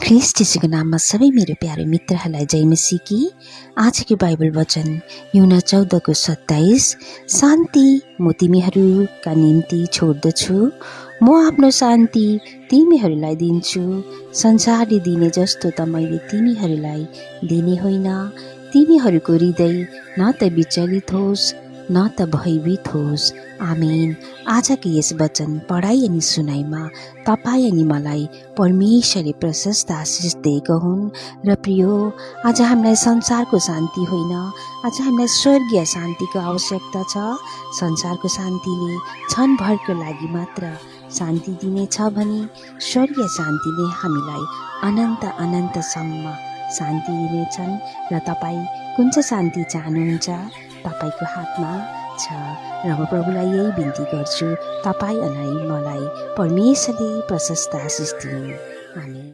ख्रीष्ट यीशुको नाममा सबै मेरो प्यारे मित्रहरूलाई जय मसीह की। आजको बाइबल वचन यूहन्ना 14:27। शान्ति म तिमीहरूका निम्ति छोड्दछु, म आफ्नो शान्ति तिमीहरूलाई दिन्छु। संसारले दिने जस्तो त मैले तिमीहरूलाई दिने होइन। तिमीहरूको हृदय न त विचलित होस् न त भयभीत होस्। आमेन। आजको यस वचन पढाइ अनि सुनाइमा तपाईँ अनि मलाई परमेश्वरले प्रशस्त आशिष दिएका हुन्। र प्रियो, आज हामीलाई संसारको शान्ति होइन, आज हामीलाई स्वर्गीय शान्तिको आवश्यकता छ। संसारको शान्तिले क्षणभरको लागि मात्र शान्ति दिनेछ भने स्वर्गीय शान्तिले हामीलाई अनन्त अनन्तसम्म शान्ति दिनेछन्। र तपाईँ कुन चाहिँ शान्ति चाहनुहुन्छ? तपाईँको हातमा छ। र म प्रभुलाई यही बिन्ती गर्छु, तपाईँ अनि मलाई परमेश्वरले प्रशस्त आशिष दिनु। आमेन।